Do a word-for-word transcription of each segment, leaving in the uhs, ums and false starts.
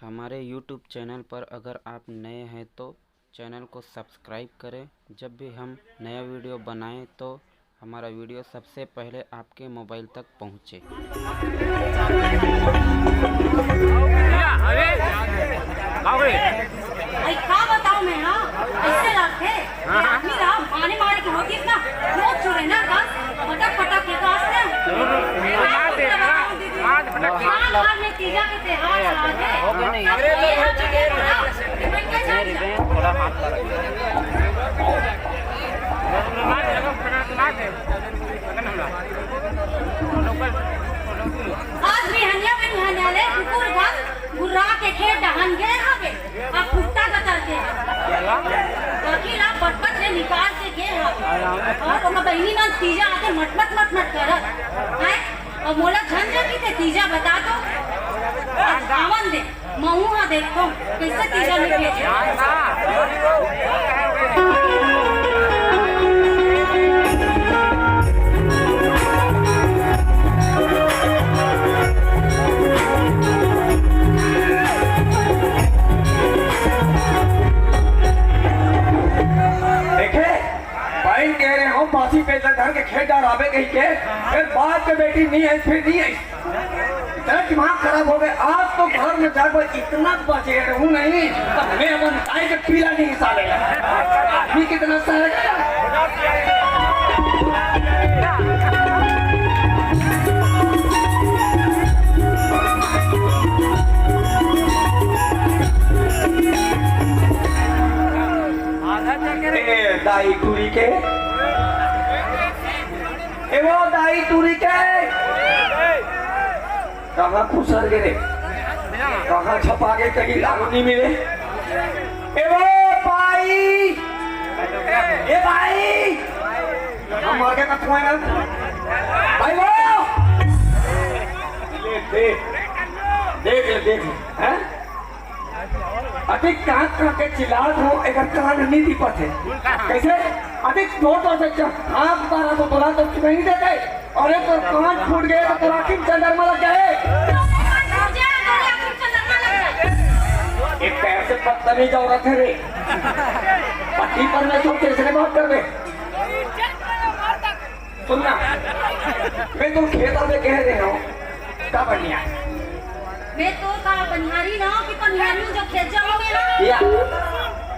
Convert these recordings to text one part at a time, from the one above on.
हमारे YouTube channel पर अगर आप नए हैं तो चैनल को सब्सक्राइब करें। जब भी हम नया वीडियो बनाएं तो हमारा वीडियो सबसे पहले आपके मोबाइल तक पहुंचे। अरे का बताऊं मैं, हाँ, ऐसे रखे। ये आदमी रहा, मारे मारे की होती ना, रोज छुरे ना, बस पटक पटक के काटते हैं। आज भटक हाथ हाथ में तीजा के त्योहार आ गए। हो गया नहीं? अब ये हाथ में क्या करा? ये मैं क्या जान गया? थोड़ा हाथ लगा। आज बिहनिया में बिहनिया ले कुकुर घास गुर्रा के खेत डहन गए हवे। अब कुत्ता कतर के बाकी ला पटपट ले निकाल के गे हवे। और ओकर बहिनी मन तीजा आके मटमट मटमट करत हैं। और मोला झन झन की ते तीजा बता दो। आज आवन दे। महूं हा देखो कैसे तीजा में भेजे। देखे, बहिन कह रहे हो बासी पेट धर के खेत डाराबे कही के, फिर बाप के बेटी नहीं आई, फिर नहीं आई। इतना दिमाग खराब हो गया। आज तो घर में जाकर इतना बचे रहूं नहीं, तो मैं अपन दाई के पीला नहीं साले। आदमी कितना सहज है। ए दाई टूरी के, ए वो दाई टूरी के, कहाँ खुसर गे रे? कहाँ छपा गे? कहीं लागू नहीं मिले। ए वो भाई, ए भाई, हम मर के कथुआ ना भाई वो। ले देख, देख ले, देख ले, हैं? अति कांक कांक के चिल्लात हो, एकर कान नहीं दीपत है। कैसे? अति जोर जोर से च-, आंख उतारा तो बोला तो सुनाई नहीं देते। अरे तो कान फूट गए तो तोर आँखी में चंद्रमा लग जाए। एक पैर से बदतमीज औरत है रे। पति परमेश्वर कैसे बात कर रहे? सुनना, मैं तो खेता में कह रहे हो, का बढ़िया। मैं तो का बनिहारी ना हो कि बनिहारी हूँ, जो खेत जाऊंगी ना। या,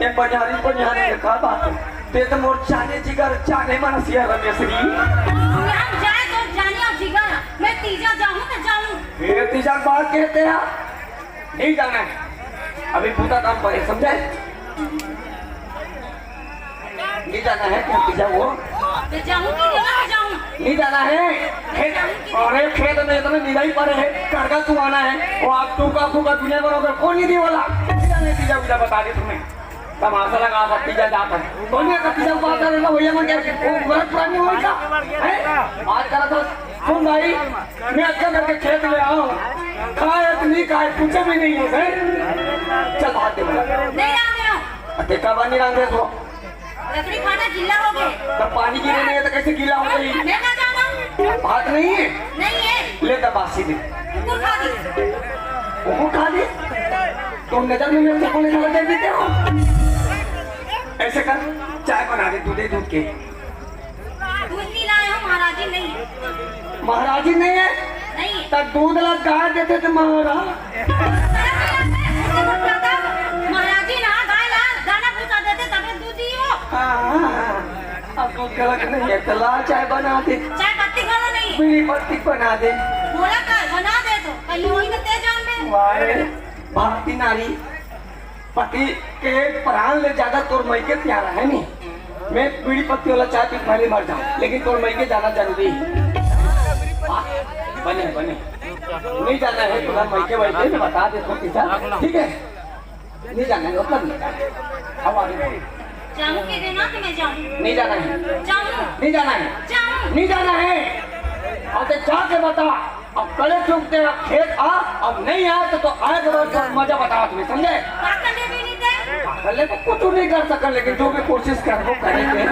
ये बनिहारी, बनिहारी में का बात है? ते तो मोर जाने जिगर, जाने मन सिया रमेश जी। हम जाए तो जाने और जिगर, मैं तीजा जाऊँ तो जाऊँ। ये तीजा बात कहते हैं, नहीं जाना है, अभी पूरा काम पड़े, समझे? नहीं जाना है, क्यों पीछा वो? मैं जाऊँ कि नहीं जाऊँ? नहीं जाना है। खेत, अरे खेत में इतने निराई पड़े हैं, करगा तू आना है, वो आप तू का, तू का दुनिया भर होकर कौन नहीं दी वाला? नहीं जाना है, पीछा, पीछा बता दी तुम्हें। तमाशा लगा, सब पीछा जाता है। कौन नहीं का पीछा बात कर रहा, भैया मैं क्या, वो गलत बात नहीं होई का? हैं? बात करा था, सुन भाई, मैं अच्छा करके खेत ले आऊँ, खाए तो नहीं खाए, पूछे भी नहीं हो, हैं? चल बात दे बोला। नहीं रांधे हो। अते का बानी रांधे तो? लकड़ी फाटा गीला हो गए। तो पानी गिरे नहीं है तो कैसे गीला हो गई? मैं ना जाना। भात नहीं है? नहीं है। ले तो बासी दे। कुकुर खा दी। कुकुर खा दी? तुम नजर में मेरे चप्पल निकाल कर देते हो। ऐसे कर, चाय बना दे, दूधे दूध के। दूध नहीं लाए हो महाराज जी, नहीं। महाराजी नहीं है? नहीं। तो दूध ला गाय देते तो महाराज। महाराज जी ना गाय ला दाना भूसा देते तबे दूध ही हो। हाँ, हाँ, हाँ। अब दूध गलत नहीं है, तो ला चाय बना दे। चाय पत्ती घलो नहीं है। बीड़ी पत्ती बना दे। बोला कर बना दे तो कहीं वही तो तेज आन में। वाह रे, भारती नारी, पति के प्राण ले ज्यादा तोर मई के प्यारा है नी। मैं बीड़ी पत्ती वाला चाय पी के भले मर जाऊं, लेकिन तोर मई के जाना जरूरी है। हाँ, बने, बने। नहीं जाना है तो मई के वैसे मैं बता देता हूँ किसा, ठीक है? नहीं जाना है, मतलब नहीं जाना है। अब आगे बढ़ो। जाऊँ के देना तो मैं जाऊँ। नहीं जाना है। जाऊँ। नहीं जाना है। जाऊँ। नहीं जाना है। और ते जाके बता, अब कले चुप तेरा खेत आ, अब नहीं आए तो, तो आए के बाद मजा बता तुम्हें, समझे? का करने भी नहीं दे। कले तो कुछ नहीं कर सका, लेकिन जो भी कोशिश कर वो करेंगे।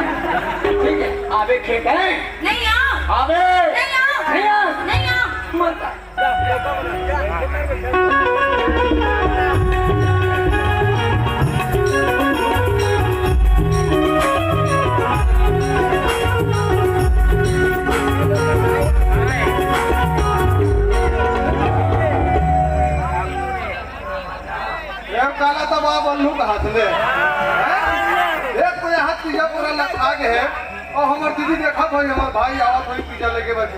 ठीक है, आवे खेत है? नहीं आओ। आवे? नहीं आओ। नहीं आ? नहीं आओ। मत। काला दबा बल्लू के हाथ ले। हैं? एक तो यहाँ तीजा पूरा लखा के है, और हमार दीदी देखा भाई, हमार भाई आवत भाई तीजा लेके बैठी।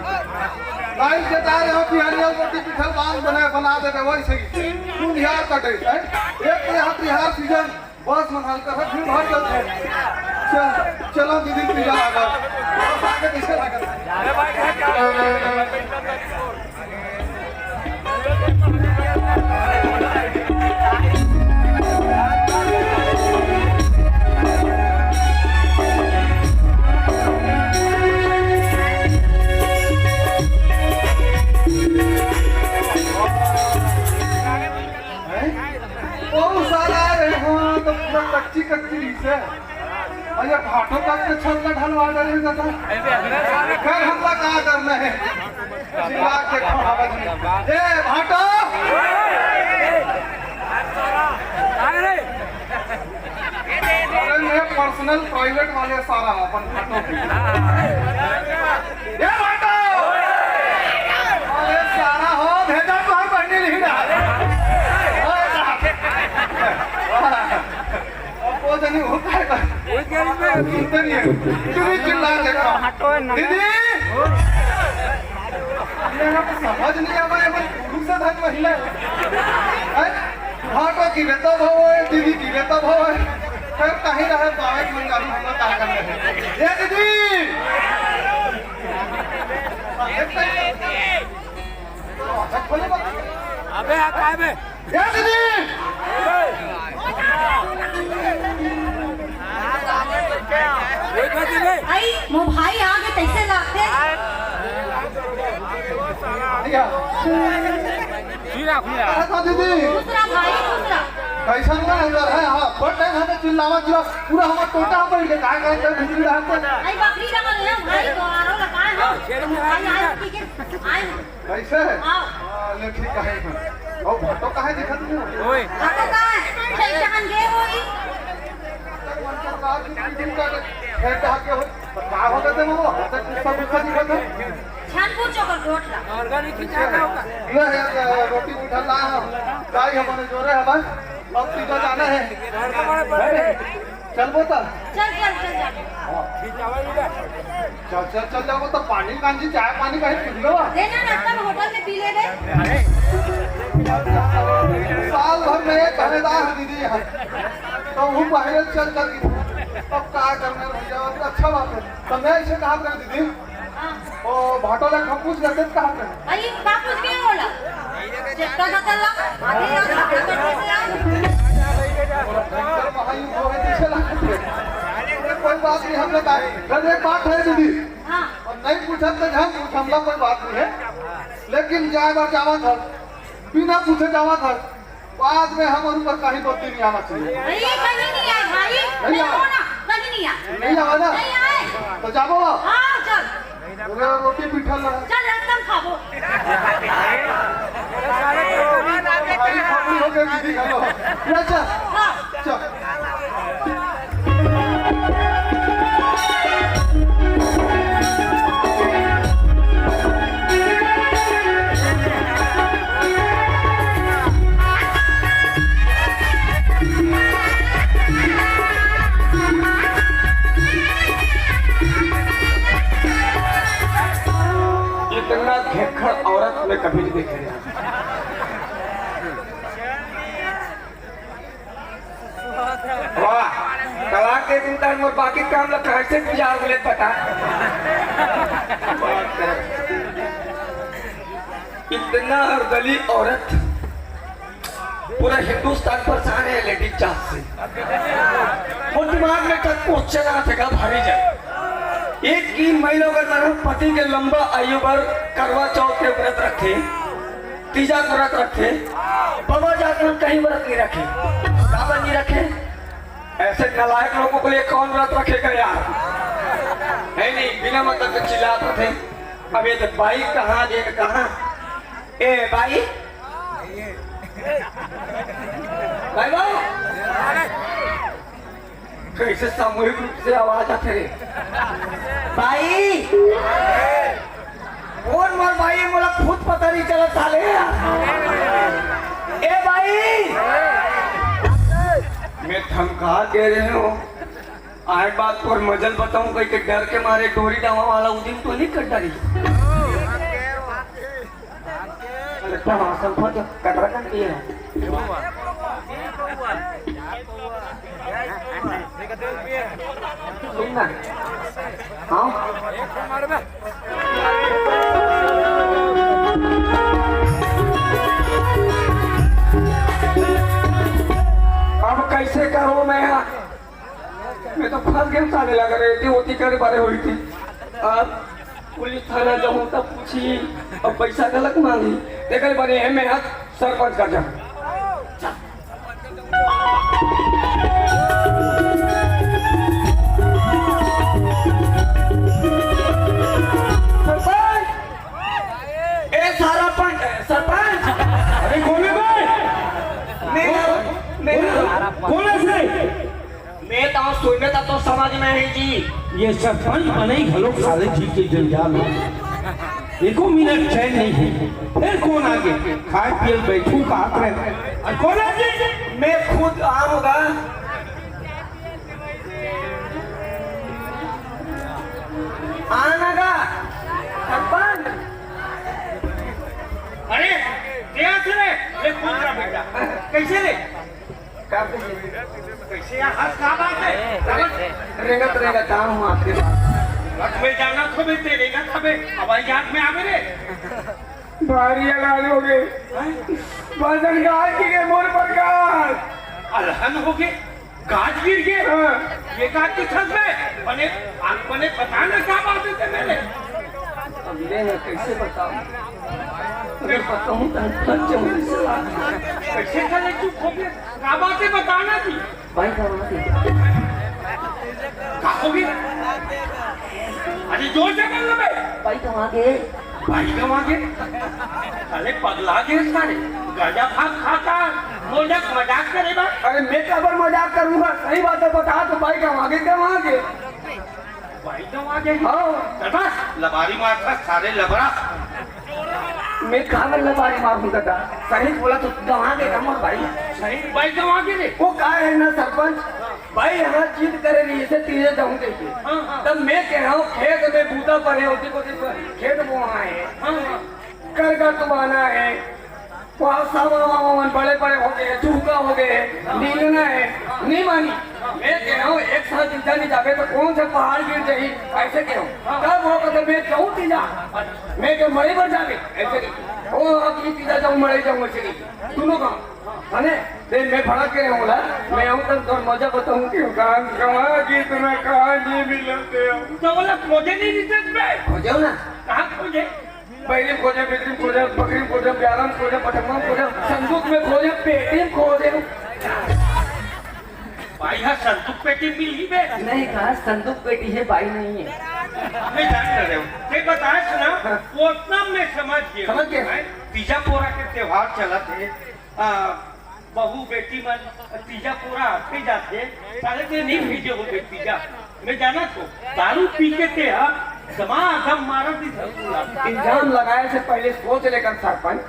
लाइन के तार यहाँ बिहारिया रोटी पिठल बांध बने बना देते वही सही। तू बिहार कटे, हैं? एक तो यहाँ बिहार सीजन बस मन हल्का सा भीड़ भाड़ चलते हैं। चल, चलो दीदी तीजा लगा। बस आगे पीछे लगा। हैं? ओ साला, अरे हाँ, तो पूरा कच्ची कच्ची रही से। अरे भाटो तक के छल्ला ढलवा डरे दादा। फिर हमला का करना है? चिल्ला के खवावत नहीं। ए भाटो! अरे मैं पर्सनल प्राइवेट वाले सारा अपन भाटो। ए भाटो! अरे सारा हो भेजा तो हर बहनी नहीं रहा। ओए साहब। अब वो जनी होता है। सुनते नहीं है। क्यों नहीं चिल्ला देखा? दीदी! मेरा तो समझ नहीं आ रहा है, वो पुरुष है धन महिला है? हैं? भाटो की बेटा भाव है, दीदी की बेटा भाव है। फिर कहीं रहे बावे मंगारू हम लोग क्या कर रहे हैं? ये दीदी! अबे, आ, काय बे? ए दीदी! एक बार दे बे। आई, मो भाई आगे कैसे लागते? या। अरे तो दीदी, दूसरा भाई, दूसरा। कैसन ना अंदर है, हाँ, बड़ टाइम हमें चिल्लावा किया, पूरा हमारा टोटा बैठ के काय करते हैं, बिजली डालते हैं। आई बकरी का बोले, भाई, तो आ रहा, कहाँ है? आई, आई, ठीक है, आई। कैसे? हाँ। हाँ, ले ठीक है। और भाटो काहे दिखत नहीं हो? ओए। भाटो कहाँ है? कहीं जहाँ गए होई। फेर कहाँ के हो? तो का हो गए थे वो? तो सब कुछ दिखत है। छानपुर चोकर गोट ला। ऑर्गेनिक ही चाहता होगा। ले, ले, ले, रोटी उठा ला हम। गाय हमारे जोरे हमारे। अब सीधा जाना है। बड़ा, बड़ा, बड़ा। चलबो त? चल, चल, चल, चल। चल, चल, चल जाबो त पानी कांजी, चाय पानी कहीं पी लो। देना ना, तब होटल में पी ले रे। साल भर में एक घरेदार है दीदी यहाँ। तो वो पहले चल कर की, अब का करना भैया, अच्छा बात है। तो मैं इसे कहा कर दीदी, हाँ। ओ, भाटो ला हम पूछ लेते, कहाँ पे? अरे, का पूछ के होला? चेक कर, कर ला। अभी तो भाटो कर पूछ ला। भाई, वो है, पीछे ला। अरे, कोई बात नहीं, हम लोग आए। बस एक बात है दीदी। हाँ। और नहीं पूछा तो हम पूछ, हमला कोई बात नहीं है। लेकिन जाए बार जावा घर, बिना पूछे जावा घर। बाद में हम ऊपर कहीं गलती नहीं आना चाहिए। नहीं, कहीं नहीं आए भाई। नहीं नहीं आए। हो ना, कहीं नहीं आए। नहीं आवा ना? नहीं आए। तो जाबो। हाँ, चल। अरे, रोटी पिठल ना। चल, एकदम खाबो। भाई, खतरी हो गई दीदी, खालो। ले चल। हाँ। चल। इतना घेखड़ औरत मैं कभी नहीं देखे। वाह, तलाक दे दिन तक मोर बाकी काम ला कैसे गुजार ले पता। इतना अर्दली औरत, पूरा हिंदुस्तान परेशान है लेडीज जात से। वो दिमाग में तक क्वेश्चन आ थका भारी जाए। एक की महिला अगर पति के लंबा आयु भर करवा चौथ के व्रत रखे, तीजा के व्रत रखे, बाबा जात में कहीं व्रत नहीं रखे। काबर नहीं रखे? ऐसे नालायक लोगों के लिए कौन व्रत रखेगा यार? है नहीं, बिना मतलब के चिल्लात रहे। अब ये तो बाई कहाँ, ये कहाँ? ए बाई, बाई बाबू, कैसे सामूहिक रूप से आवाज आते रे? बाई, कौन मोर बाई, मोला खुद पता नहीं चला साले। ए बाई, हाथ दे रहे हो। आए बात पर मजल बताऊं, कहीं के डर के मारे डोरी डावा वाला उदिम तो नहीं कर डारी। अरे, तो हाँ, संपर्क कतरा कर दिए हैं। सुन ना। हाँ? अब कैसे करूं मैं? मैं तो फंस गया, साले लग रहे थे, होती करे बारे हुई थी। अब पुलिस थाना जाऊं तब पूछी, अब पैसा गलत मांगी। तेकर बने है मैं आज सरपंच का जाऊं। सरपंच! ए सारा पंच, सरपंच! अरे कौन है बे? मैं, मैं, कौन है से? मैं तो सुनने तक तो समझ में है जी। ये सरपंच बनई घलोक साले जी के जंजाल हे। एको मिनट चैन नहीं है। फिर कौन आगे? खाए पिए बैठू का हाथ रहे। और कौन आगे? मैं खुद आऊंगा। आना का सरपंच। अरे, क्या से रे? ये कौन का बेटा? कैसे रे? का कैसे यार, हंस का बात है? रेंगत रेंगत आऊं आपके पास। बस मैं जाना था बे, ते रेंगत था बे, हवाई जहाज में आवे रे। भारी अलान हो गए। हैं? बादल गाज गिर गए मोर पर गाज। अलहन हो गए, गाज गिर गए। हाँ। ये गाज के छत में बने, आग बने, पता ना क्या बात है तेरे में। अब ये मैं कैसे बताऊं? अगर बताऊं तो फट जाऊंगी सलाह। कैसे साले चुप हो गए? क्या बात है, बताना जी। भाई कहाँ गए? का हो गया? अरे जोर से बोल ना बे। भाई कहाँ गए? भाई कहाँ गए? साले पगला गए सारे। गांजा भाग खाता। बोल जा, मजाक करे बा। अरे मैं काबर मजाक करूंगा? सही बात है, बता तो भाई कहाँ गए, कहाँ गए? भाई कहाँ गए? हाँ। चल बस, लबारी मारता सारे लबरा। मैं काबर लबारी मारूं दादा? सही बोला तो गंवा दे ना मोर भाई। सही भाई गंवा दे रे। वो का है ना सरपंच, भाई यहाँ जिद करे रही से तीजे जाऊं देखे। हाँ, हाँ। तब मैं कह रहा हूँ खेत में बूता पड़े होती को खेत बोना है। हाँ, हाँ। कर का तुमाना है। वहाँ सावा वावा मन बड़े बड़े हो गए, चूका हो गए, नीलना है, नहीं मानी। मैं कह रहा हूँ एक साथ जिंदा नहीं जावे तो कौन सा पहाड़ गिर जाही, ऐसे कह रहा हूँ। तब वो कहते मैं जाऊँ तीजा, मैं कह मड़ई पर जावे, ऐसे कह। ओ अब ये तीजा जाऊँ मड़ई जाऊँ ऐसे कह। दोनों काम, है ने? दे मैं भड़क के रहूँ ला, मैं आऊँ तब तो मजा बताऊँ कि कहाँ, कहाँ गीत में कहाँ नहीं मिलते हो। तो बोला खोजे नहीं रितेश भाई। खोजो ना। कहाँ खोजे? बइरी खोजे, बिदरी खोजे, बकरी खोजे, प्यारा खोजे, पटमा खोजे, संदूक में खोजे, पेटी में खोजे। भाई, हाँ, संदूक पेटी मिलही बे। नहीं कहा, संदूक पेटी है, भाई नहीं है। मैं जान रहे हूँ। ते बताए सुना, हाँ। वो उतना मैं समझ गया। समझ गया। हैं? तीजा पोरा के त्योहार चलत हे। आ, बहू बेटी मन तीजा पूरा आथे जाथे, साले ते नहीं भेजे हो बे तीजा। मैं जाना तो, दारू पी के ते हा दमादम मारत दिस पूरा। इल्जाम लगाए से पहले सोच लेकर सरपंच,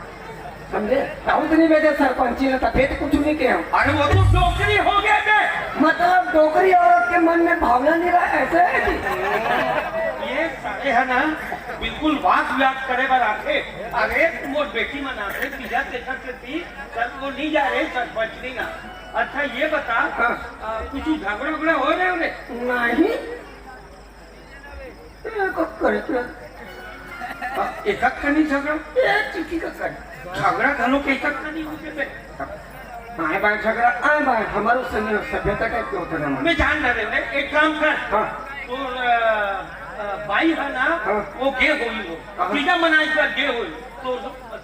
समझे? दारू तो नहीं भेजे सरपंची ने, तबे तो कुछ नहीं कहे हम। अरे वो तो डोकरी हो गया बे। मतलब डोकरी औरत के मन में भावना नहीं रहा, ऐसे है जी? ये साले है ना, बिल्कुल वाद विवाद करे बर आथे। अरे मोर बेटी मन आथे, तीजा देखत के ती सर, वो नहीं जा रहे, सरपंच नहीं ना। अच्छा, ये बता, हाँ। आ, कुछ झगड़ा उगड़ा हो रहे हो रे? नहीं। ये को करे के? आ, एक हक का नहीं झगड़ा? ये चिट्ठी का कर। झगड़ा घनो के एक हक का नहीं होते बे। आए बाय झगड़ा, आए बाय, हमारो संग सभ्यता टाइप के होता ना। मैं जान रहे रे, एक काम कर। हाँ। तो, आ, आ, बाई है ना, हाँ। वो गे हुई हो। हाँ। तीजा मनाई पर गे हुई। तो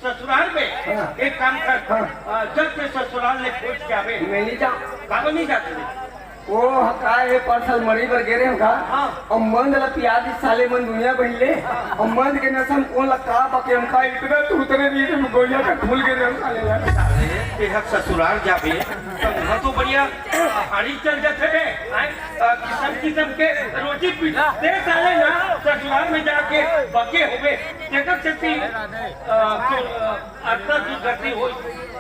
ससुराल में हाँ। एक काम कर, हाँ। आ, जब से ससुराल ले पहुंच के आवे, मैं नहीं जाऊँ। काबर नहीं जाते रे? वो का है, परसल मरी बर गे रहे हम का? हाँ। और मंद ला पिया दी साले मन दुनिया बहिले। हाँ। और मंद के नशा में कौन ला का बके हम का इतना तू उतरे नहीं थे, गोलियां का भूल गे रहे हम साले ला। साले, ते हक ससुराल जाबे, तो वहाँ तो बढ़िया हाड़ी चल जाते बे। हाँ? आ, किस्म किस्म के रोटी पी-, ते साले ना ससुराल में जाके बके होवे, तेकर सेती, आ, तो, आ, अतना दुर्गति होई।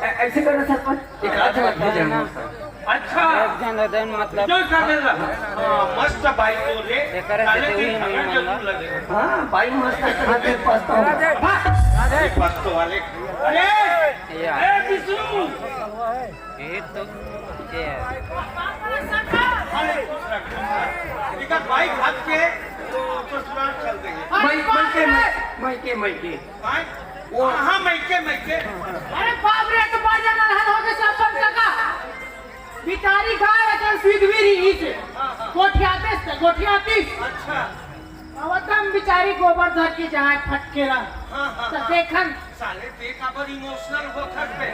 ऐ-, ऐसे करना सरपंच, एक आध जगह भेज रहे हैं सर। अच्छा। एक झन रहिन, मतलब, जो कर ले ला। हाँ, मस्त बाई तो रे। एकरे से साले तेहू के ही खबर नहीं जरूर मांगा। लगे। हाँ, बाई मस्त है, खाते पछताओ। राधे। पछतो वाले। अरे, या। ए, विष्णु। ये तो, ये है। अरे, दूसरा, दूसरा। इधर बाई भाग के, तो, तो ससुराल चल देंगे। मैं, मैं के, मैं, मैं के, मैं के। हाँ? वो हाँ, मैं के, मैं के। अरे बाप रे, तो बड़ जाना रहन हो गए सरपंच काका। बिचारी गाय अगर सीध भी रही से, हाँ, हाँ। गोठियातीस से, गोठियातीस। अच्छा। अब तम बिचारी गोबर धर के जाए फटकेरा। हाँ, हाँ, तो हाँ। देखन। साले, ते काबर emotional होत हस बे?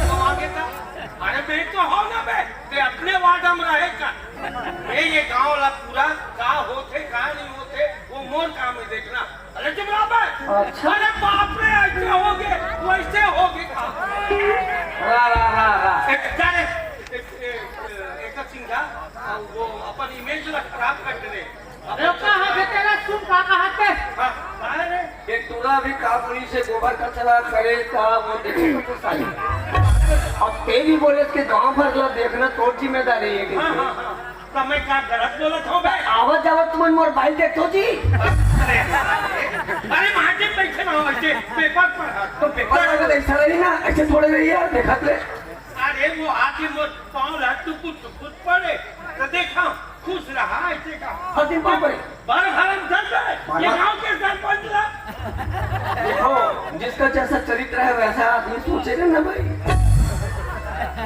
तो आगे का? अरे बे, तो हो ना बे, ते अपने वार्ड में रहे का? ये, ये गांव ला पूरा का होथे, का नहीं होथे, वो मोर काम है देखना। अरे चुप रह बे। अच्छा। अरे बाप रे, ऐसे हो गए, वैसे हो गए। रा, रा, रा, रा। एक, जा रे, एक, एक, एक सिंह जा, वो अपन image ला खराब कर दे। अरे कहा बे तेरा सुन का कहा थे? हाँ, कहा रे? एक टूरा भी का बोली से गोबर कचरा करे का वो देखे तो कुछ साले। अब ते भी बोले कि गांव भर ला देखना तोर जिम्मेदारी है कि हाँ, हाँ, हाँ। तो मैं का गलत बोलत हूँ बे? आवत जावत तुमन मोर बाइक देखो जी। अरे, अरे, मार के बैठे ना हो, ऐसे पेपर पर। तो पेपर वाले तो ऐसा रही ना, ऐसे थोड़े रही यार, देखत ले। अरे, वो आके मोर पाँव ला टुकुर टुकुर पड़े, तो देखा, खुश रहा, ऐसे का। हर दिन पाँव पड़े। बड़ हराम कर दे, ये मामा। गांव के सरपंच ला। देखो, जिसका जैसा चरित्र है, वैसा आदमी सोचेगा ना भाई।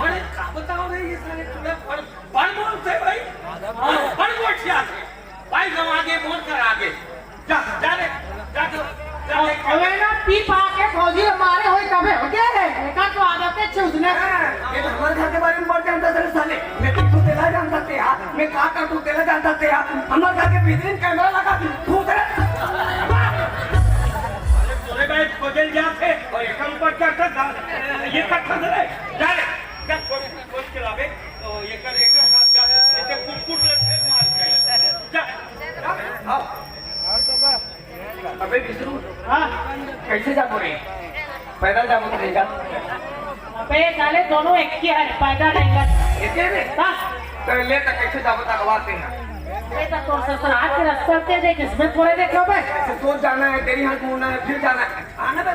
अरे, का बताओ रे, ये साले पूरा बड़ बड़ बोलते भाई, बड़ गोठियाथे भाई, हम आगे मोर कर आगे। जा, जा रे, जा तो, जा ले। अबे ना पी पा के फौजी मारे होई तबे होते हैं। एका तो आदत है छे उसने। हाँ, ये तो हमारे घर के बारे में बढ़ जानता तेरे साले। मैं तो तेला जानता ते यार, मैं का का तू तेला जानता ते यार। हमारे घर के भीतर कैमरा लगा तू तेरे। अरे तोरे भाई खोजल जाथे और एकम पर क्या कर, ये तक खा दे। जा रे, जा खोज, खोज के लावे। तो एकर, एकर साथ जा, एकर कुट-कुट ले फेंक मार के। जा, जा। हाँ। अबे विष्णु, हाँ। कैसे जाबो रे? पैदल जाबो तो नहीं जा? अबे साले दोनों एक ही है, पैदल नहीं जा। एके रे? हाँ। तो ले तो कैसे जाबो तो अगवा से ना। ये तो तोर ससुराल के रास्ता ते देख, इसमें थोड़े देखो बे। तो सोच जाना है, तेरी हाथ मुड़ना है, फिर जाना है। आना बे।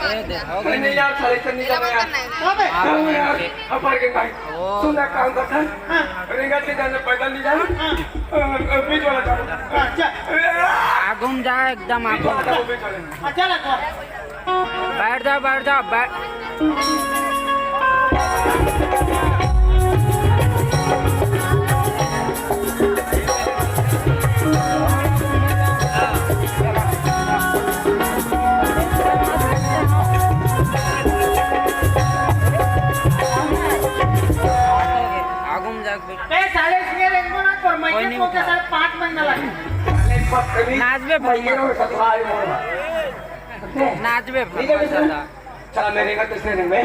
ए, देखो। नहीं, नहीं यार, साले से नहीं जाना यार। अबे। हाँ यार, अपर के भाई। ओ। सुन ना, काम करता है। हाँ। रेंगत के जाना, पैदल नहीं जाना। हाँ। अ, अ, बीच वाला जाओ। अच्छा। आगुम जा, एकदम बीच वाला आगुम। जाओ, बीच वाला। अच्छा लगा। बैठ जाओ, बैठ जाओ, बैठ। आगुम जाके बैठ। अबे साले, इसमें रेंगो ना, पर मैं कोई के नहीं तो के उठा। साले पाँच महीना लगे। नाचबे भाई। नाचबे ठीक है, भगवान दादा। चला, मैं रेंगा, किसने रेंगा?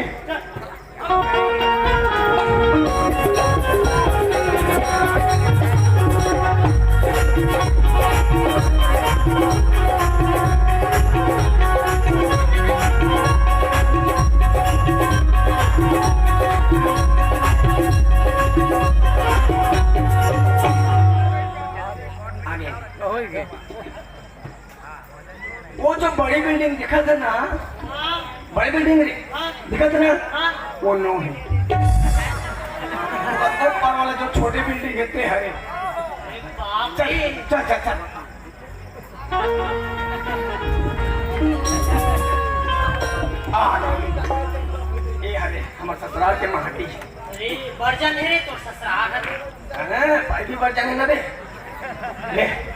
आगे। वो जो बड़ी बिल्डिंग दिखत है ना, हाँ। बड़ी बिल्डिंग रे, हाँ। दिखत है ना, हाँ। वो नो है। ऊपर वाला जो छोटे बिल्डिंग है, ते हरे। बाप चल, रे। चल, चल, चल। आ, ये हरे, हमारे ससुराल के माटी। अरे, बरजन है रे, तो ससुराल है। हाँ, भाई भी बरजन है ना रे। ले।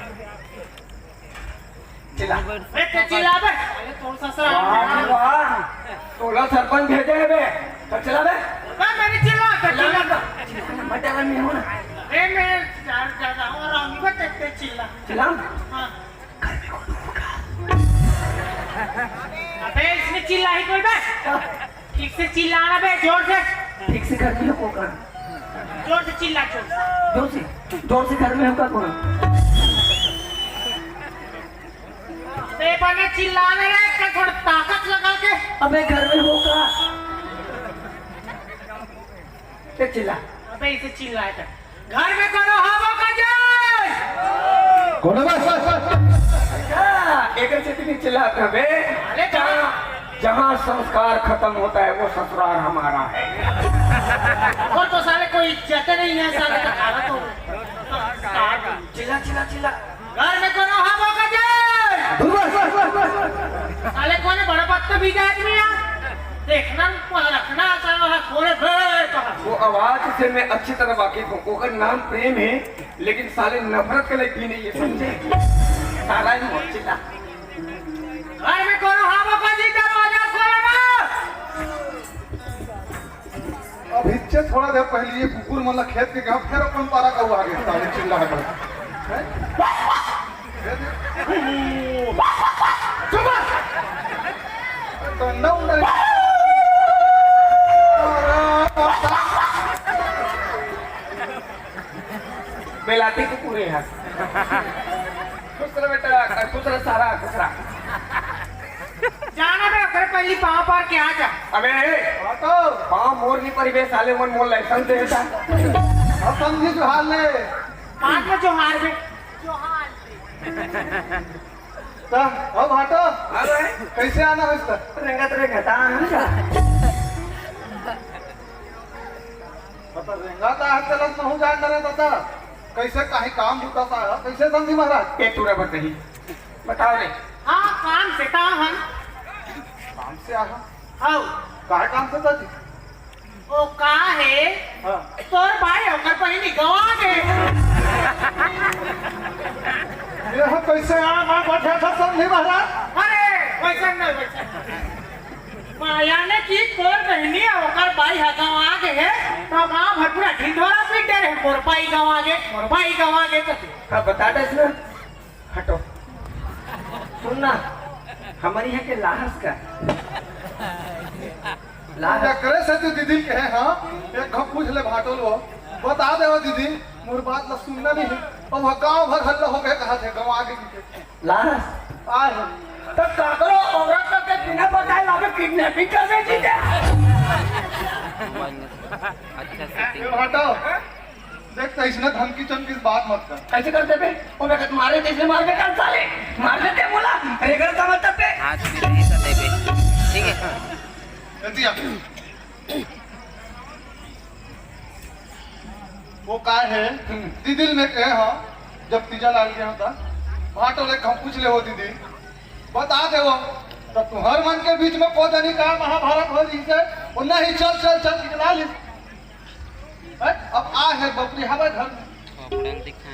चिल्ला। बे, ते चिल्ला बे। अरे, तोर ससुराल वाह, में। वाह। तोला सरपंच भेजे है बे। तो चिल्ला बे। बे, मैंने चिल्ला, तो चिल्ला चिल्ला। बे। चिल्ला, मत डरा, नहीं हो ना। अरे, मैं ज्यादा, ज्यादा चिल्ला। हाँ। घर में कौन होगा? अबे, इसमें चिल्ला ही कोई बे। ठीक से चिल्लाना बे, जोर से। ठीक से घर में होगा। जोर से चिल्ला, जोर से। जोर से, जोर से घर में होगा कौन? बे, बने चिल्लाने रे, थोड़ा ताकत लगा के। अबे, घर में होगा। ते चिल्ला। अबे, इसे चिल्लाए कर। घर में कोनो हवो का जय? कोनो बस, बस, बस, बस। अच्छा, एकर से इतनी चिल्लात हवे। अरे, जहाँ, जहाँ संस्कार खत्म होता है, वो ससुराल हमारा है। और तो साले कोई इज्जत नहीं है, साले का खाना तो। चिल्ला, चिल्ला, चिल्ला। घर में कोनो हवो का जय? साले कोने बड़ा बदतमीज आदमी है। देखना, वहाँ रखना, साला वहाँ कोने बे तो। वो आवाज से मैं अच्छी तरह वाकिफ हूँ। ओकर नाम प्रेम है, लेकिन साले नफरत के लायक भी नहीं है, समझे? साला ही मोर चिल्ला। घर में कोनो हवो का जी, दरवाजा खोलो ना। अब हिच्चे थोड़ा देर पहले ये कुकुर मन ला खेत के गया, फिर अपन पारा का हुआ आगे साले चिल्ला है। हैं? चुप! डंडा उंडा। बेलाती कुकुर है यार। खुश रह बेटा, खुश रह सारा, खुश रह। जाना बे, ओकरे पहली पाँव पर के आ जा। अबे, हाँ तो। पाँव मोर नहीं परी बे, साले मन मोर लाइसेंस दे देता। अब समझी जोहार ले। बाद में जोहार बे। जोहार। तो, अब हटो। हाँ भाई। कैसे आना है इसका? रेंगत रेंगत आ, हम जा। मतलब, रेंगत आ, चलत महू जान डरे दादा। कैसे कहीं काम बूता सा है? कैसे समझी महाराज? ए, तू रह बताई। बताओ रे। हाँ, काम से कहाँ हन? काम से आहा। हाँ। काहे काम से दादी? ओ का है? हाँ। तोर भाई ओकर बहिनी गवा गे। ये हो कैसे आ, मैं बैठा था समझी महाराज? अरे, वैसे नहीं, वैसे नहीं। माया ने की तोर बहिनी अउ ओकर बाई ह गंवा गे हे, त गांव भर पूरा ढिंढोरा पीट डरे हे, "मोर बाई गंवा गे, मोर बाई गंवा गे," कथे। हाँ, बता दस ना। हटो। सुन ना, हमर इहाँ के लाहस का। लाहस। एकरे से तो दीदी कहे, हाँ, एक घप पूछ ले भाटो लो। बता दे वो दीदी, मोर बात ला सुनना नहीं। अब वह गांव भर हल्ला हो गया, कहा थे, गंवा गे। लास। आय। त काकरो औरत के बिना बताए लाबे किडनैपिंग कर दे जीते। अच्छा ये setting। हटाओ। देख, तो इसने धमकी चमकी से बात मत कर। कैसे कर देबे? ओ बेटा, मारे जैसे मार बेटा साले। मार देते बोला। रेगड़ का मतलब पे। हाथ में नहीं सदेबे। ठीक है। जल्दी आ। वो काय है? हम्म। दीदी में कहे हो, जब तीजा लाग गया था, भाटो ले हम पूछ ले हो दीदी, बता दे वो। तो तुम्हार मन के बीच में पौधनी का महाभारत हो रही से, वो नहीं, चल, चल, चल, निकला ली। हैं? अब आ है बपरी हवा घर में।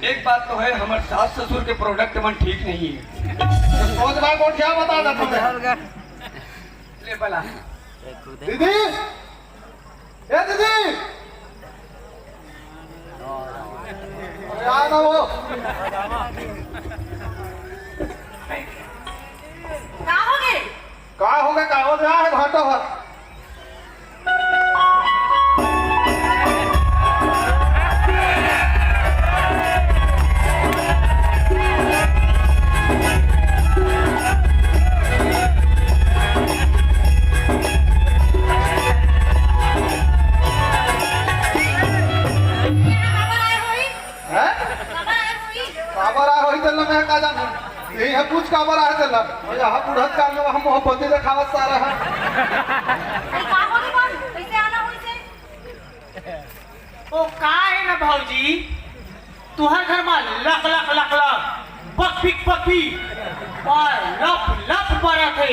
एक बात तो है, हमारे सास ससुर के प्रोडक्ट मन ठीक नहीं है। तो सोच बात को क्या बता दे तुम्हें? ले बला। दीदी, ए दीदी! अरे आ ना वो। का हो गे? का हो गे, का हो गे? आ हे भाटो ह। हैं? काबर आए होही तेला मैं का जानहूं? यही है पूछ काबर आए तेला। और यहाँ बुढ़त काल में वहाँ मोहब्बती देखावत सारा है। अरे का होगे कौन? कैसे आना होइसे? ओ का है ना भौजी, तुहर घर में लक लक लक लक, बक बिक बक बिक और लप लप बरत है।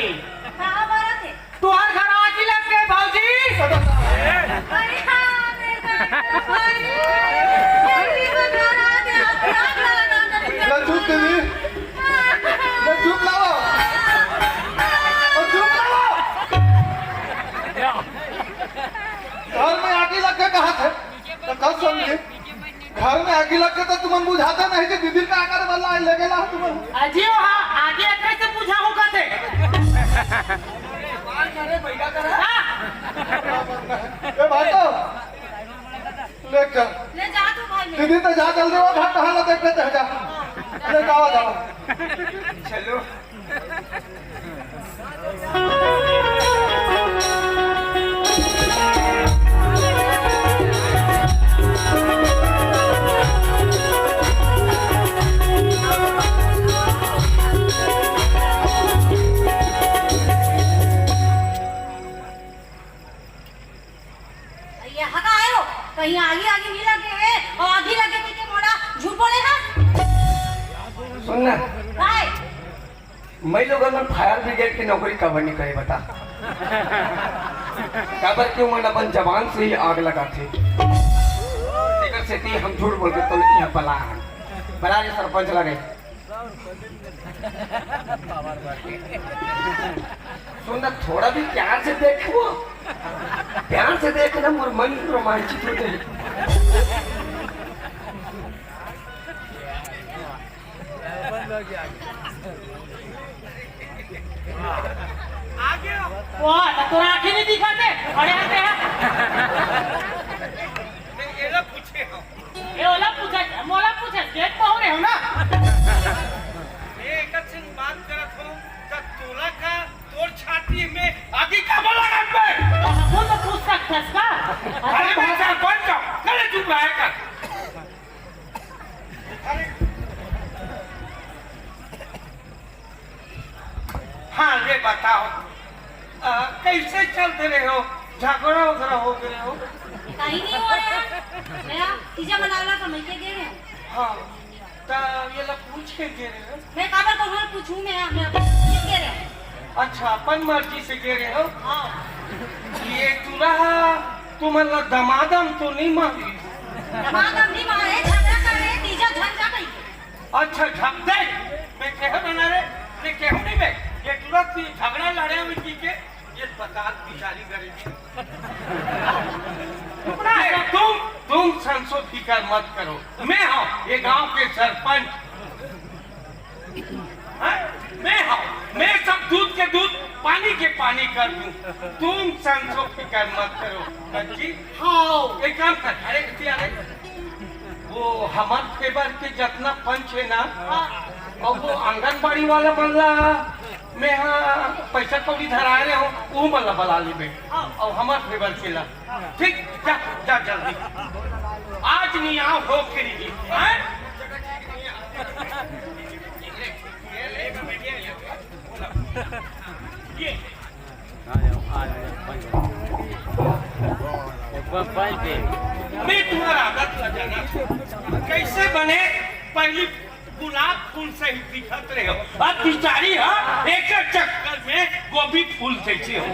कहाँ बरत है? तुहर घर आगी लग गे भौजी। अरे हाँ, मेरे घर, अरे, मेरे घर आ गया, आग लगा दे। ले चुप दीदी, ले चुप लाओ, ओ चुप लाओ। घर में आगी लग गे कहा थे, तो कब समझे? घर में आगी लग गे तो तुमन बुझाते नहीं कि दीदी का आकर ला, लेके ला तुम। अजी, वो हाँ, आगे एकरे से पूछा हूँ कहते। हाँ। ए भाई तो, ले चल। ले जा तू भाई मेरे। दीदी तो जा जल्दी, वो घर कहाँ ना देख लेते हैं, जा। हाँ, जा। ले जाओ, जाओ। चलो। ये हगा आयो, कहीं आगी आगी नहीं लगे है, और आगी लगे कि के मोड़ा झूठ बोले ना। सुन ना। काय? मैं लोगन मन फायर ब्रिगेड के नौकरी काबर नहीं करे, बता? काबर क्यों मन अपन जबान से ही आग लगाथे। तेकर सेती हम झूठ बोल के तो यहाँ बला हन। बला रे सरपंच ला रे। सुन ना, थोड़ा भी प्यार से देखो, प्यार से देख ना, मोर मन रोमांचित हो जाए। वाह, तो तोरा आँखें नहीं दिखाते, खड़े रहते हैं। ये ओला पूछे, मोला पूछे, गेट पहुँच रहे हो ना? मैं एक सिंह बात करत हूँ, त तोला का, तोर छाती में आगी काबर लगत बे? तो हमको तो पूछ सकते हैं इसका। अरे मैं सरपंच हूँ, करे चुप रहा कर। अरे। हाँ, ये बताओ, अ, कैसे चलते रहे हो? झगड़ा उगड़ा हो गए हो? कहीं नहीं हो यार। मैं तीजा मनावला समझ के गए हैं। हाँ, तो ये लोग पूछ के गए रहे हो? मैं काबर को पूछूं मैं, मैं पूछ के रहे। अच्छा, अपन मर्जी से गए रहे हो? हाँ। ये तुला, तुमन ला दमादम तो नहीं मांगी? दमादम नहीं मांगे, झगड़ा करे, तीजा झंझा कहीं। अच्छा, झगड़े? मैं केहे बना रे, मैं केहू नहीं बे। ये तुरंत ही झगड़ा लड़े हुए जी के, ये बता बिचारी गरीबी। ये तुम, तुम संसो फिकर मत करो। मैं हूँ ये गांव के सरपंच। हाँ? मैं हूँ, मैं सब दूध के दूध, पानी के पानी कर दूँ। तुम संसो फिकर मत करो। बच्ची, हाँ। एक काम कर, अरे, किती आले? वो हमर फेवर के जतना पंच है ना, हाँ। और वो आंगनबाड़ी वाला मन ला, मैं हाँ पैसा कौड़ी धराए रहे हो, वो मन ला बला लेबे। हाँ। और हमर फेवर के ला। ठीक, जा, जा जल्दी। आज नहीं आओ हो के नहीं, हाँ? ये आ जाओ, आ जाओ, पंच। एक बार पंच दे। मैं तुम्हारा आदत ला जाना। कैसे बने? पहली गुलाब फूल से ही दिखत रहे हो। अब बिचारी, हाँ, एक चक्कर में गोभी फूल जैसी हो।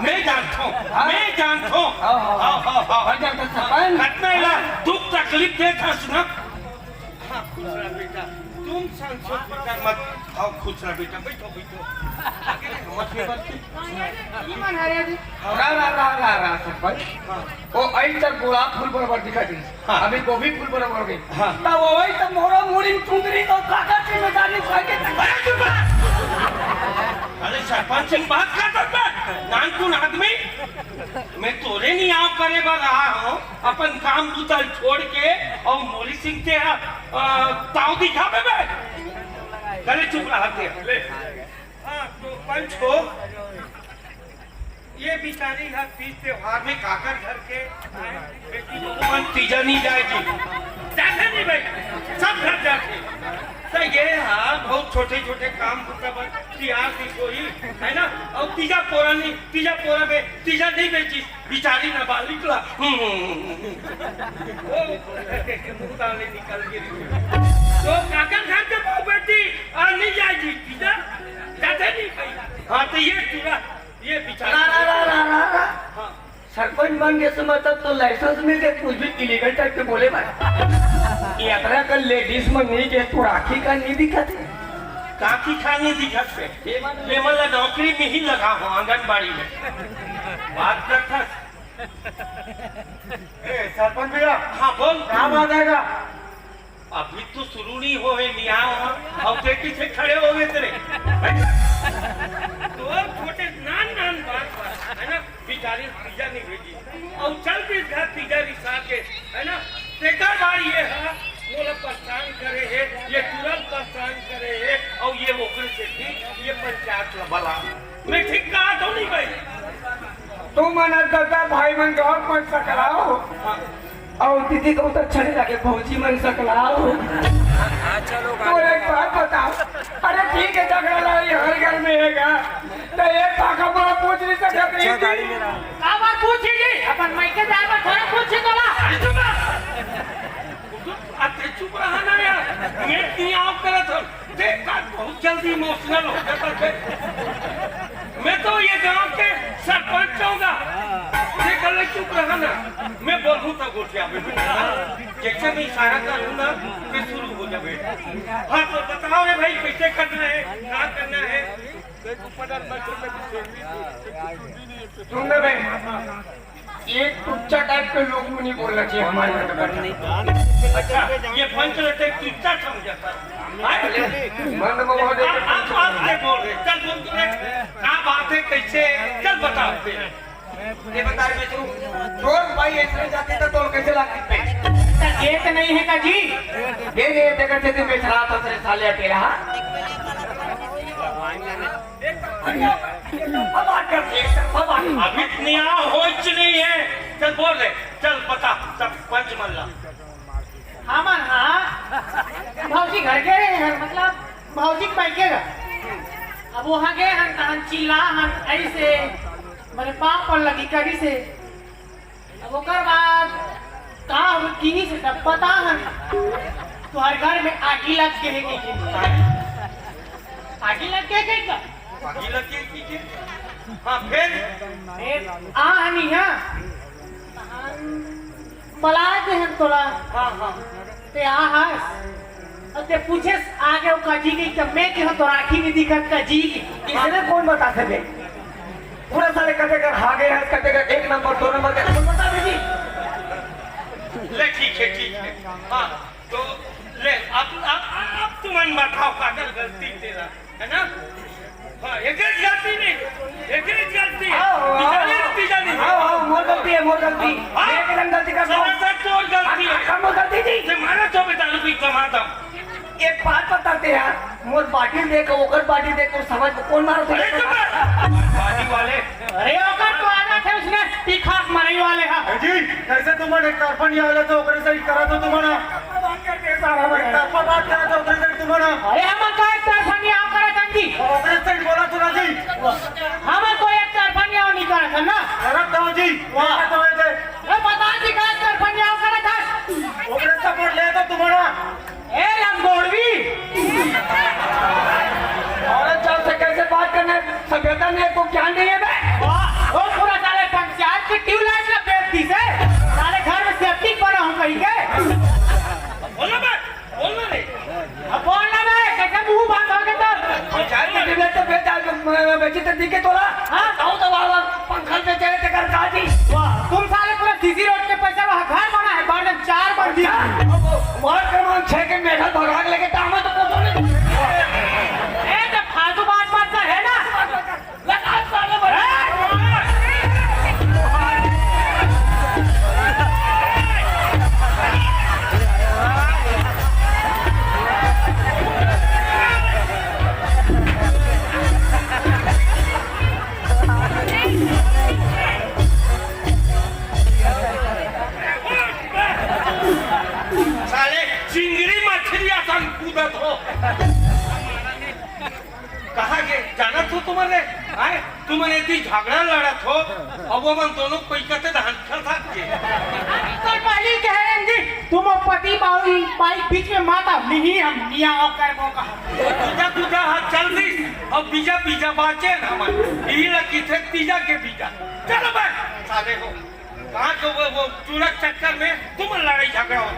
मैं जानता हूँ, हाँ। मैं जानता हूँ। हाँ, हाँ, हाँ। हाँ, हाँ, हाँ। मैं जानता हूँ, सरपंच। घटना है ना, दुख तकलीफ देखा सुना। हाँ, खुश रह बेटा। तुम संसो फिकर मत। हाँ, खुश रह बेटा। बैठो, बैठो। आगे रे, मत ये बात की। हाँ, ये, ये मन आ रहा है। हाँ। रा, रा, रा, रा, रा, सरपंच। हाँ। वो आई तक गुलाब फूल बराबर दिखा दी। हाँ। अभी गोभी फूल बराबर हो गई। हाँ। तब वो आई तक मोरा मुड़ी में चुंदरी तो काका की मेदानी उठा के अरे चुप रह। अरे सरपंच से बात कर सकता है? नानकुन आदमी। मैं तोरे नहीं आओ करे बर रहा हूँ, अपन काम बुता छोड़ के, और मोरी सिंह के, अ, ताव दिखाबे बे। करे चुप रहा ते। ले। हाँ, तो पंच हो, ये बिचारी हर तीज त्योहार में काकर घर के बेटी बहू मन तीजा नहीं जाएगी। जाते नहीं भाई, सब घर जाते। तो ये हाँ, बहुत छोटे-छोटे काम होता बस, तिहार दी कोई, है ना? और तीजा पोरा नहीं, तीजा पोरा में तीजा नहीं बेची, बिचारी नाबालिग ला। हम्म। ओ, मुंह ताले निकल गई। तो काकर घर के बहू बेटी, आ, नहीं जाएगी, तीजा? जाते नहीं भाई। हाँ, तो ये पूरा, ये बिचारी रा, रा, रा, रा, रा, रा। हाँ। सरपंच बन के से मतलब तो लाइसेंस मिल के कुछ भी इलीगल टाइप के बोले भाई। ये अतरा कर लेडीज में नहीं के तू राखी का नहीं दिखत है। राखी का नहीं दिखत है। ये बात ये मतलब नौकरी में ही लगा हो आंगनबाड़ी में। बात करता। ए, सरपंच भैया। हाँ, बोल। क्या बात है का? अभी तो शुरू नहीं हो हे निहाव, अउ ते किसे खड़े हो गए तेरे? तो छोटे नान नान बात पर, है ना, बेचारी तीजा नहीं भेजी। अउ चल भी घर तीजा रिसा के, है ना, तेकर बार ये हा, मोला परेशान करे हे, ये तुरंत परेशान करे हे, अउ ये ओकरे से भी, ये पंचायत ला बला। मैं ठीक कहा तो नहीं भाई? तुमन दादा भाई मन गाँव मन सकलाओ। अउ दीदी को तो अच्छा नहीं लगे, भौजी मन सकलाओ। तो एक बात बताओ, अरे ठीक है, झगड़ा लड़ाई हर घर में हेगा, तो एक पाखा मोला पूछ नहीं सकत रही थी। का बात पूछी जी? अपन मायके जाए बर थोड़ा पूछी तोला। अरे चुप रह। अरे चुप रहा ना यार, मैं नहीं आओ करत हूँ। देख, आज बहुत जल्दी इमोशनल हो जाता है। मैं तो ये गांव के सरपंच हूँगा। देख, अरे चुप रहा ना, मैं बोलूँ तो गोठिया में जैसे मैं इशारा करूँ ना, फिर शुरू हो जावे। हाँ, तो बताओ रे भाई, कैसे करना है, क्या करना है? सुन ना बे, ये टुच्चा टाइप के लोग को नहीं बोलना चाहिए हमारे घर में। अच्छा, ये पंच रहते टुच्चा समझता है। मन में बहुत आप, आप, आप क्या बोल रहे? चल बोल तू रे। क्या बात है, कैसे है? चल बता दे। ये बता रहे तू, तोर भाई ऐसे जाते तो तोर कैसे लागते? ये तो नहीं है का जी? ये, ये देखा थे, बेच रहा था तेरे साले अकेला। हाँ? अभी न्याय होइच नहीं है। चल बोल रे, चल बता, सब पंच मन ला। हमन हा भौजी घर गे रहे हन, मतलब भौजी के मायके गा। अब वहाँ गे हन, तहन चिल्ला हन ऐसे, मेरे पाँव पर लगी करी से। अब ओकर बाद का हो, किही से सब पता हन, तुहर घर में आगी लग गे हे कहिके। आगी लग गे हे का? आगी लग गे हे कहिके? हाँ, फिर? फिर आ हनी, हाँ। पलाए दे हन तोला। हाँ, हाँ। ते आ हस। अउ ते पूछे आगे वो का जी गई, तब मैं कहा तो राखी नहीं दिखत का जी। इसने कौन बता सके? पूरा सारे कते कर हागे हैं, कते कर एक नंबर, दो नंबर का कौन बता दे जी? ले ठीक है, ठीक है। हाँ, तो ले, अब, अब, अब तुमन बताओ, काकर गलती तेरा, है ना? हाँ, एक ही गलती नहीं, एक ही गलती है। हाँ, हाँ, बेचारे हाँ। तीजा नहीं। हाँ, हाँ, मोर गलती है, मोर गलती। हाँ। मैं एकदम गलती कर रहा हूँ। सरासर तोर गलती है। हाँ, हाँ, मोर गलती थी। ते मारा तो बेटा रुपये कमाता। एक बात बताते यार, मोर body देख, ओकर body देख, तो समझ में कौन मारो अरे चुप रह। Body वाले। अरे ओकर तो आदत है, उसने पिखाक मरई वाले हा। ए जी, कैसे तुमन एक तरफा नहीं आले तो ओकरे side करा तो तुमन। एक तरफा बात करा तो ओकरे side तुमन। अरे हमन का एक तरफा नहीं आओ करा तंगी। ओकरे side बोला तो ना जी। हमन कोई एक तरफा नहीं आओ नहीं करा था ना। करत तो जी। वाह। तो ये दे। अरे पता नहीं का एक तरफा नहीं आओ करा था। ओकरे support ले तो तुमन। ए लंगोड़वी! औरत जात से कैसे बात करना है? सभ्यता नहीं है, तो ज्ञान नहीं है बे? वाह, वो पूरा साले पंचायत की ट्यूबलाइट ना बेच दी से। साले घर में सेप्टिक बना हूँ कहीं के। बोलो बे, बोलो रे। अब बोल ना बे, कैसे मुंह बंद हो गया तो? पंचायत में ट्यूबलाइट तो बेच, बेची तो दिखे तोला। हाँ? कहूँ तो वाह, वाह, पंखा बेचे रे, तेकर काजी। वाह, तुम साले पूरा सीसी रोड के पैसा वहाँ घर बना है, बार चार मंजिल। वार्ड क्रमांक छह के मेढक भगवान लेके टांगा तो पहुंचो नहीं। ए, तो फालतू बात मत कर, है ना? लगा साले बड़े। साले चिंगड़ी मछली असन कूदत हो। कहाँ गे? जानत हो तुमन रे? आए, तुमन एती झगड़ा लड़त हो, अब वो मन दोनों कोई कते धान खेलत के। तो पहले कह रहे हैं जी, तुम पति बाई, बाई बीच में माता नहीं, हम मियाँ और कर वो कहा। दूजा दूजा हाथ चल दी, अब बीजा बीजा बाचे ना मन। यही लगी थे तीजा के बीजा। चलो बे, साले हो। कहाँ के वो, वो चूड़ा चक्कर में तुम लड़ाई झगड़ा हो।